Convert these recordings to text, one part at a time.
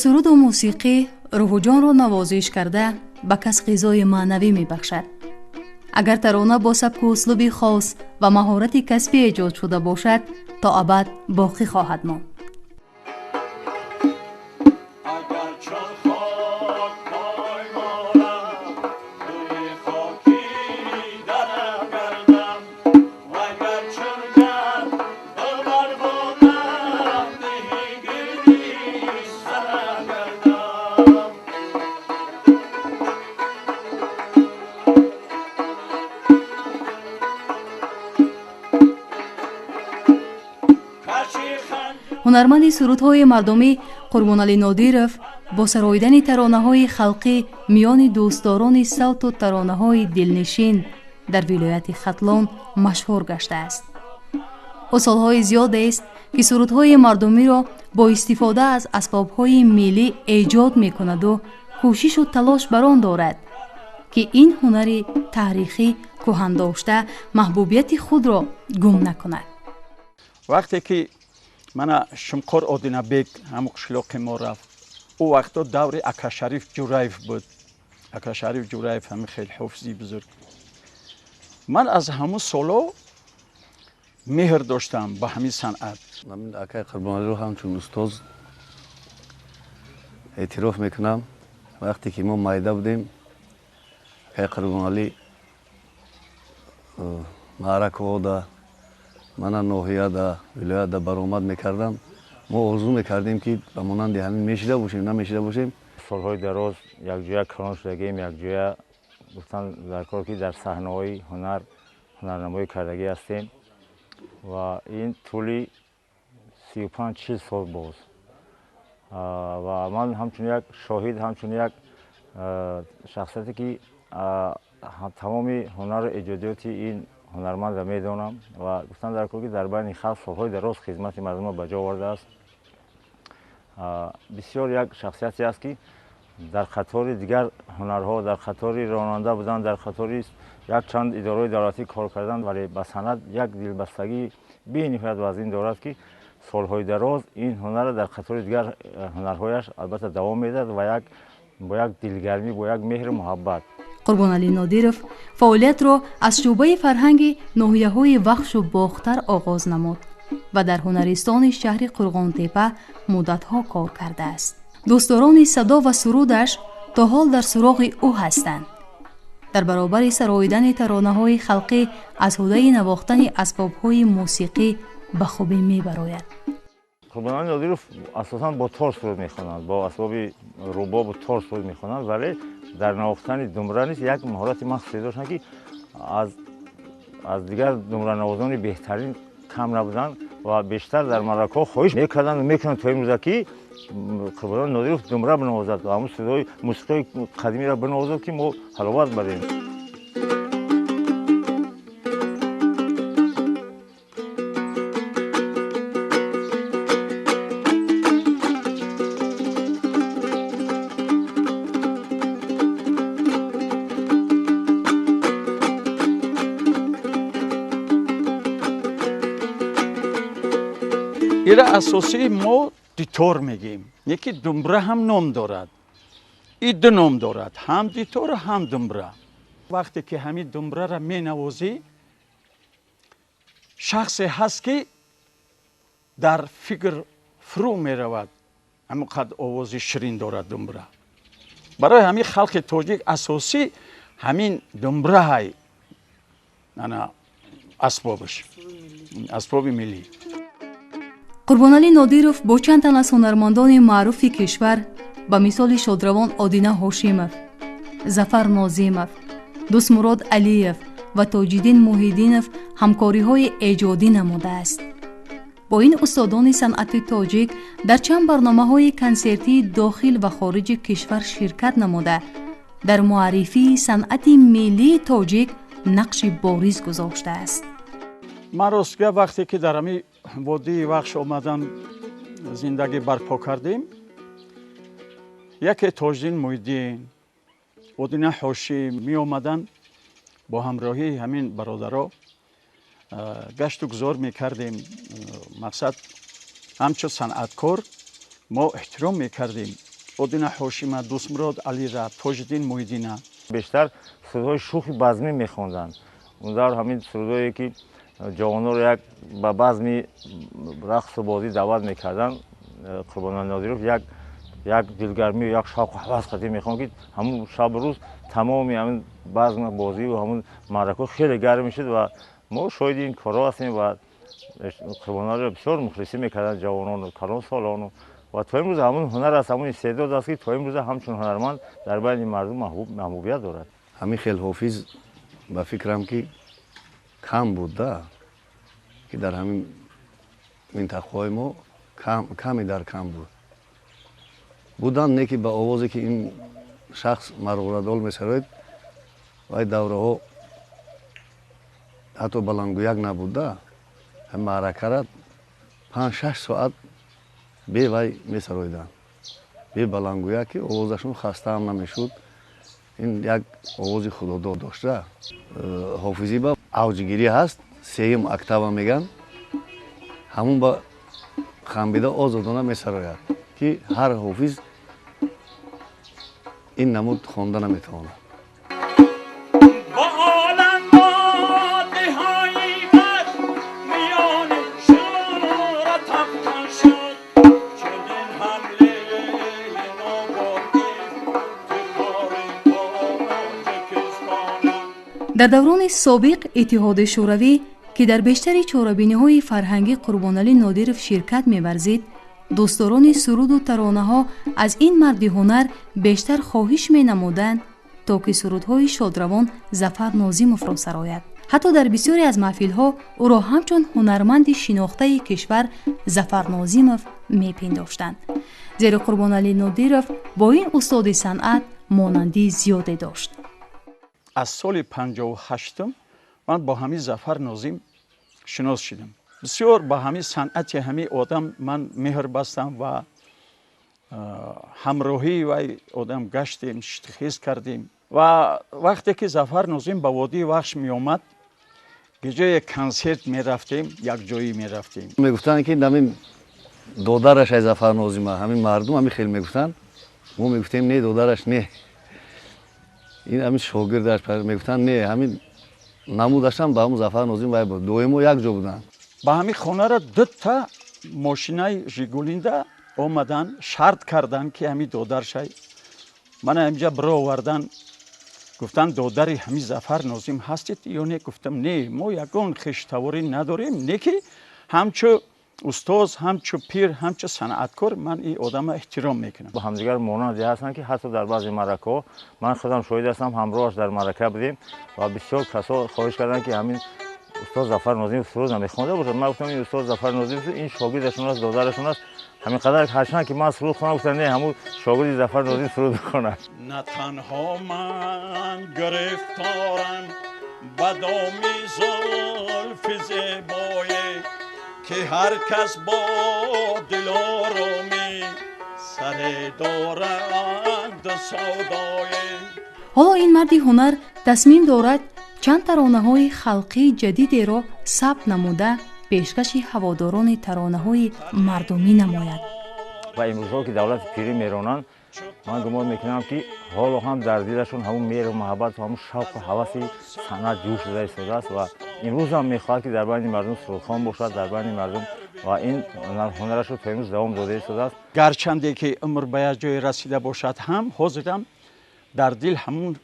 Суруду мусиқӣ рӯҳу ҷонро навозиш карда, ба кас ғизои маънавӣ мебахшад. Агар тарона бо сабку услуби хос ва маҳорати касбӣ эҷод шуда бошад, то абад боқӣ хоҳад монд. Ҳунарманди сурудҳои мардумӣ Қурбоналӣ Нодиров бо сароидани таронаҳои халқӣ миёни дӯстдорони савту таронаҳои дилнишин дар вилояти Хатлон машҳур гаштааст. Ӯ солҳои зиёдест, ки сурудҳои мардумиро бо истифода аз асбобҳои миллӣ эҷод мекунаду кӯшишу талош бар он дорад, ки ин ҳунари таърихӣ кӯҳандошта маҳбубияти худро гум накунад. Вақте ки мана Шумқор Одинабек ҳамн қишлоқи мо рафт, ӯ вақто даври Акашариф Ҷураев буд. Акашариф Ҷураев ҳамин хеле ҳофизи бузург. Ман аз ҳамун соло меҳр доштам ба ҳамин санъат. Акай Қурбоналиро ҳамчун устоз эътироф мекунам. Вақте ки мо майда будем, акай Қурбоналӣ маъракаҳода, мана ноҳияда, вилоятда баромад мекардам. Мо орзу мекардем, ки ба монанди ҳамин мешида бошем, намешида бошем. Солҳои дароз якҷоя калон шудагием, якҷоя, гуфтан дар кор, ки дар саҳнаҳои ҳунар ҳунарнамоӣ кардагӣ ҳастем ва ин тӯли 35-40 сол боз. Ва ман ҳамчун як шоҳид, ҳамчун як шахсияте, ки тамоми ҳунару эҷодиёти ин ҳунармандро медонам, ва гуфтан дар кор, ки дар байни халқ солҳои дароз хизмати мардумро ба ҷо овардааст. Бисёр як шахсияте аст, ки дар қатори дигар ҳунарҳо, дар қатори ронанда будан, дар қатори якчанд идораҳои давлатӣ кор кардан, вале ба санъат як дилбастагии бениҳоят вазин дорад, ки солҳои дароз ин ҳунарро дар қатори дигар ҳунарҳояш албатта давом медиҳад ва як бо як дилгармӣ, бо як меҳру муҳаббат. Қурбоналӣ Нодиров фаъолиятро аз шӯъбаи фарҳанги ноҳияҳои Вахшу Бохтар оғоз намуд ва дар ҳунаристони шаҳри Қурғонтепа муддатҳо кор кардааст. Дӯстдорони садо ва сурудаш то ҳол дар суроғи ӯ ҳастанд. Дар баробари сароидани таронаҳои халқӣ, аз ҳудаи навохтани асбобҳои мусиқӣ ба хубӣ мебарояд. Қурбоналӣ Нодиров асосан бо тор суруд мехонад, бо асбоби рубобу тор суруд мехонад, вале дар навохтани думра низ як маҳорати махсусе доштанд, ки аз дигар думранавозони беҳтарин кам набуданд ва бештар дар маъракаҳо хоҳиш мекарданд, мекунанд то имрӯза, ки Қурбоналӣ Нодиров думра бинавозад ва ҳамун садои мусиқиҳои қадимиро бинавозад, ки мо ҳаловат барем. Ира асосии мо дитор мегӯем, яке думбра ҳам ном дорад. И ду ном дорад, ҳам дитор, ҳам думбра. Вақте ки ҳамин думбраро менавозӣ, шахсе ҳаст, ки дар фикр фурӯ меравад, ҳамон қад овози ширин дорад думбра. Барои ҳамин халқи тоҷик асосӣ ҳамин думбраҳай, ана асбобаш, асбоби миллӣ. Қурбоналӣ Нодиров бо чанд тан аз ҳунармандони маъруфи кишвар, ба мисоли шодравон Одина Ҳошимов, Зафар Нозимов, Дӯстмурод Алиев ва Тоҷиддин Муҳиддинов ҳамкориҳои эҷодӣ намудааст. Бо ин устодони санъати тоҷик дар чанд барномаҳои консертии дохил ва хориҷи кишвар ширкат намуда, дар муаррифии санъати миллии тоҷик нақши бориз гузоштааст. Ман ростгӯя, вақте ки дар ҳамин водии Вахш омадан зиндагӣ барпо кардем, яке Тоҷиддин Муҳиддин, Одина Ҳошим меомаданд, бо ҳамроҳии ҳамин бародаро гашту гузор мекардем. Мақсад, ҳамчун санъаткор Мо эҳтиром мекардем Одина Ҳошима, Дӯстмурод Алира, Тоҷиддин Муҳиддина. Бештар сурудҳои шӯхи базмӣ мехонданд. Он давр ҳамин сурудҳое ки ҷавононро як ба базми рақсу бозӣ даъват мекарданд, Қурбоналӣ Нодиров як дилгармию як шавқу ҳавас қатӣ мехонд, ки ҳамун шабу рӯз тамоми ҳамин базм бозию ҳамун маъракаҳо хеле гарм мешуд ва мо шоҳиди ин корҳо ҳастем ва Қурбоналиро бисёр мухлисӣ мекарданд ҷавонону калонсолону ва то имрӯз ҳамун ҳунар аст, ҳамун истеъдод аст, ки то имрӯза ҳамчун ҳунарманд дар байни мардум маҳбубият дорад. Ҳамин хел ҳофиз ба фикрам ки кам буд да, ки дар ҳамин минтақаҳои мо каме дар кам буд. Буданд, не ки ба овозе ки ин шахс марғурадол месароид, вай давраҳо ҳатто баландгӯяк набуд да, маъракара 5-6 соат бе вай месароиданд, бе баландгӯяк, ки овозашон хастаам намешуд. Ин як овози худодод дошта. Ҳофизӣ ба авҷгирӣ ҳаст, сеюм октава меган, ҳамун ба хамбида озодона месарояд, ки ҳар ҳофиз ин намуд хонда наметавонад. Дар даврони собиқ Иттиҳоди Шӯравӣ, ки дар бештари чорабиниҳои фарҳангӣ Қурбоналӣ Нодиров ширкат меварзид, дӯстдорони суруду таронаҳо аз ин марди ҳунар бештар хоҳиш менамуданд, то ки сурудҳои шодравон Зафар Нозимовро сарояд. Ҳатто дар бисёре аз маҳфилҳо ӯро ҳамчун ҳунарманди шинохтаи кишвар Зафар Нозимов мепиндоштанд, зеро Қурбоналӣ Нодиров бо ин устоди санъат монандии зиёде дошт. Аз соли 58-м ман бо ҳамин Зафар Нозим шинос шудам. Бисёр ба ҳамин санъати ҳамин одам ман меҳр бастам ва ҳамроҳии вай одам гаштем, хез кардем. Ва вақте ки Зафар Нозим ба водии Вахш меомад, ҷое консерт мерафтем, якҷоӣ мерафтем. Мегуфтанд ки ҳамин додараш ай Зафар Нозима, ҳамин мардум ҳамин хел мегуфтанд. Мо мегуфтем не, додараш не, ин ҳамин шогирдаш. Мегуфтанд не, ҳамин намудашам ба ҳамун Зафар Нозим вай буд, доимо якҷо буданд. Ба ҳамин хонара дута мошинаи Жигулинда омадан, шарт карданд, ки ҳамин додаршай мана ҳаминҷа бировардан. Гуфтанд, додари ҳамин Зафар Нозим ҳастед ё не? Гуфтам, не, мо ягон хештаворӣ надорем, не ки ҳамчу устоз, ҳамчу пир, ҳамчу санъаткор ман ин одама эҳтиром мекунам. Ба ҳамдигар монанде ҳастанд, ки ҳатто дар баъзе маъракаҳо ман худам шоҳид ҳастам, ҳамроҳаш дар маърака будем ва бисёр касо хоҳиш карданд, ки ҳамин устод Зафар Нозимов суруд намехонда бошад. Ман гуфтам, ин устод Зафар Нозимов ин шогирдашон аст, додарашон аст. Ҳамин қадар ҳарчанд ки ман суруд хонам, гуфтам не, ҳамун шогирди Зафар Нозимов суруд бихонад. На танҳо ман гирифторам ба доми зулфи зебое, ки ҳар кас бо дилороми саре доранд савдое. Ҳоло ин марди ҳунар тасмим дорад чанд таронаҳои халқии ҷадидеро сабт намуда пешкаши ҳаводорони таронаҳои мардумӣ намояд. Ва имрӯзҳо ки давлати пирӣ меронанд, ман гумон мекунам, ки ҳоло ҳам дар дилашон ҳамун меҳру муҳаббату ҳамун шавқу ҳаваси санъат ҷӯш шуда истодааст ва имрӯз ҳам мехоҳад, ки дар байни мардум сурудхон бошад, дар байни мардум, ва ин ҳунарашро то имрӯз давом дода истодааст. Гарчанде ки умр ба як ҷое расида бошад ҳам, ҳозирам дар дил ҳамун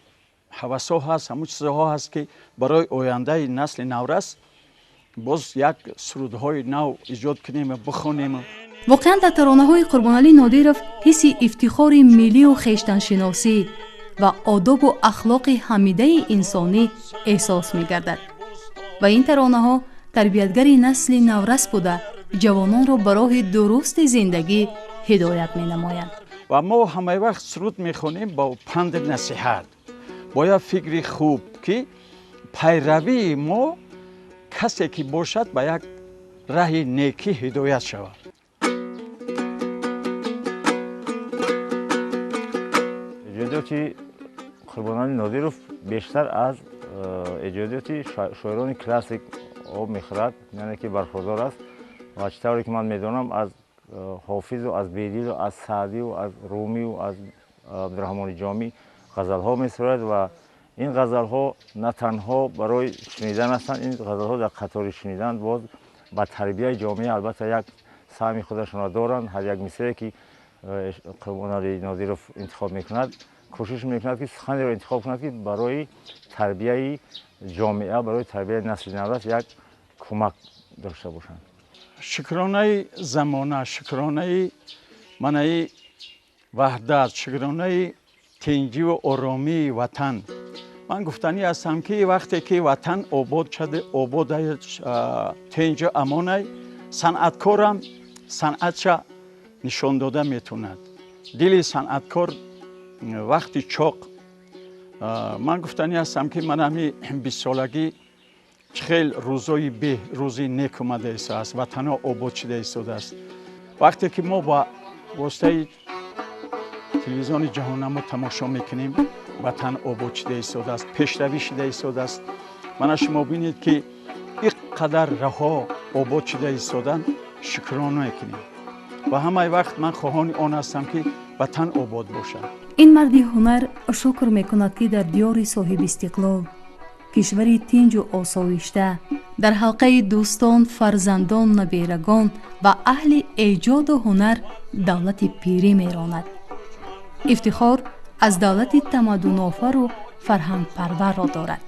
ҳавасҳо ҳаст, ҳамун чизҳо ҳаст, ки барои ояндаи насли наврас боз як сурудҳои нав эҷод кунем ва бихонем. Воқеан, дар таронаҳои Қурбоналӣ Нодиров ҳисси ифтихори миллию хештаншиносӣ ва одобу ахлоқи ҳамидаи инсонӣ эҳсос мегардад ва ин таронаҳо тарбиятгари насли наврас буда, ҷавононро ба роҳи дурусти зиндагӣ ҳидоят менамоянд. Ва мо ҳамаи вақт суруд мехонем бо панди насиҳат, бо як фикри хуб, ки пайравии мо касе ки бошад, ба як раҳи некӣ ҳидоят шавад. Эҷодиёти Қурбоналӣ Нодиров бештар аз эҷодиёти шоирони классик об мехӯрад, яъне ки бархӯрдор аст ва чӣ тавре ки ман медонам, аз Ҳофизу, аз Бедилу, аз Саъдию, аз Румию, аз Абдураҳмони Ҷомӣ ғазалҳо месарояд. Ва ин ғазалҳо на танҳо барои шунидан ҳастанд, ин ғазалҳо дар қатори шунидан боз ба тарбияи ҷомеа албатта як саҳми худашонро доранд. Ҳар як мисрае, ки Қурбоналӣ Нодиров интихоб мекунад, кӯшиш мекунад, ки суханеро интихоб кунад, ки барои тарбияи ҷомеа, барои тарбияи насли наврас як кӯмак дошта бошанд. Шукронаи замона, шукронаи манаи ваҳдат, шукронаи тинҷиву оромии ватан. Ман гуфтанӣ ҳастам, ки вақте ки ватан обод шуда, обод, тинҷу амонай, санъаткорам санъатша нишон дода метавонад. Дили санъаткор вақти чоқ. Ман гуфтанӣ ҳастам, ки ман ҳами 20-солагӣ чӣ хел рӯзои беҳ, рӯзи нек омада истодааст, ватанҳо обод шуда истодааст. Вақте ки мо ба воситаи телевизиони ҷаҳоннамо тамошо мекунем, ватан обод шуда истодааст, пешравӣ шуда истодааст. Мана шумо бинед, ки ин қадар раҳо обод шуда истоданд, шукрона мекунем. Ва ҳамаи вақт ман хоҳони он ҳастам, ки ватан обод бошад. Ин марди ҳунар шукр мекунад, ки дар диёри соҳибистиқлол, кишвари тинҷу осоишта, дар ҳалқаи дӯстон, фарзандон, наберагон ва аҳли эҷоду ҳунар давлати пирӣ меронад. Ифтихор аз давлати тамаддунофару фарҳангпарварро дорад.